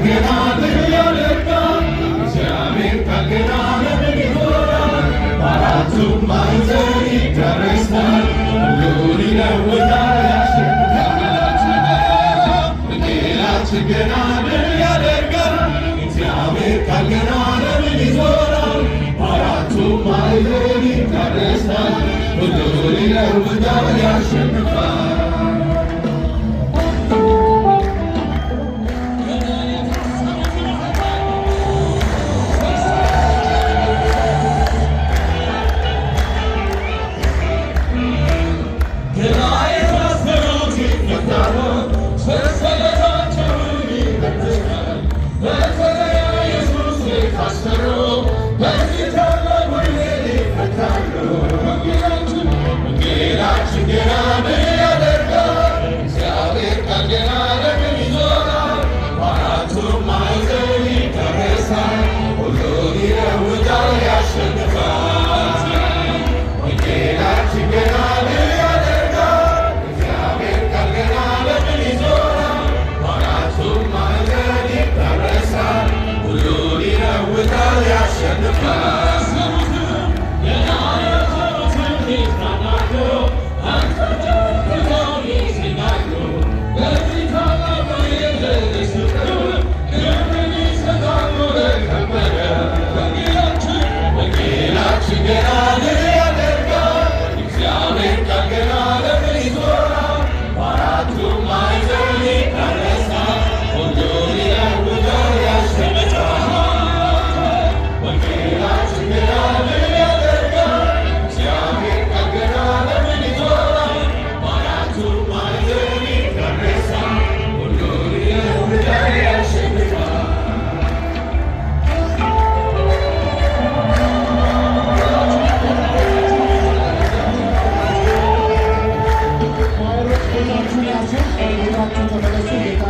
ገና ድል ያደርጋል። እግዚአብሔር ቃል ገና ለምን ይዞራል? በአራቱም ማዕዘን ይዳረሳል፣ ሁሉን ይለውጣል፣ ያሸንፋል። ወንጌላችን ገና ድል ያደርጋል። እግዚአብሔር ቃል ገና ለምን ይዞራል? በአራቱም ማዕዘን ይዳረሳል፣ ሁሉን ይለውጣል፣ ያሸንፋል። ገና የታሰሩት ይፈታሉ፣ ሰንሰለታቸውን ይበትናል። በተለይ ኢየሱስ የታሰሩ በዚህ ታላቅ ወንጌል ይፈታሉ። ወንጌላችን፣ ወንጌላችን ገና ድል ያደርጋል። እግዚአብሔር ቃል ገና ለምን ይዞራል? በአራቱም ማዕዘን ይዳረሳል፣ ሁሉን ይለውጣል፣ ያሸንፋል። ወንጌላችን ገና ድል ያደርጋል። እግዚአብሔር ቃል ገና ለምን ይዞራል? በአራቱም ማዕዘን ይዳረሳል፣ ሁሉን ይለውጣል፣ ያሸንፋል። ገና የታሰሩትን ይጽናናሉ፣ አንገታቸውን ይሰናሉ። በዚህ ታላቅ ወንጌል ክብርን ይሰጣሉ ለከበረ። ወንጌላችን፣ ወንጌላችን ገና ድል ያደርጋል። እግዚአብሔር ቃል ገና ለምን ይዞራል? በአራቱም ማዕዘን ይዳረሳል፣ ሁሉን ይለውጣል፣ ያሸንፋል። ወንጌላችን ገና ድል ያደርጋል። እግዚአብሔር ቃል ገና ለምን ይዞራል? በአራቱም ማዕዘን ይዳረሳል፣ ሁሉን ይለውጣል፣ ያሸንፋል። ኳየሮች ቦታችሁን ያዙ። ቦታችሁ ተመለሱ። ጌታ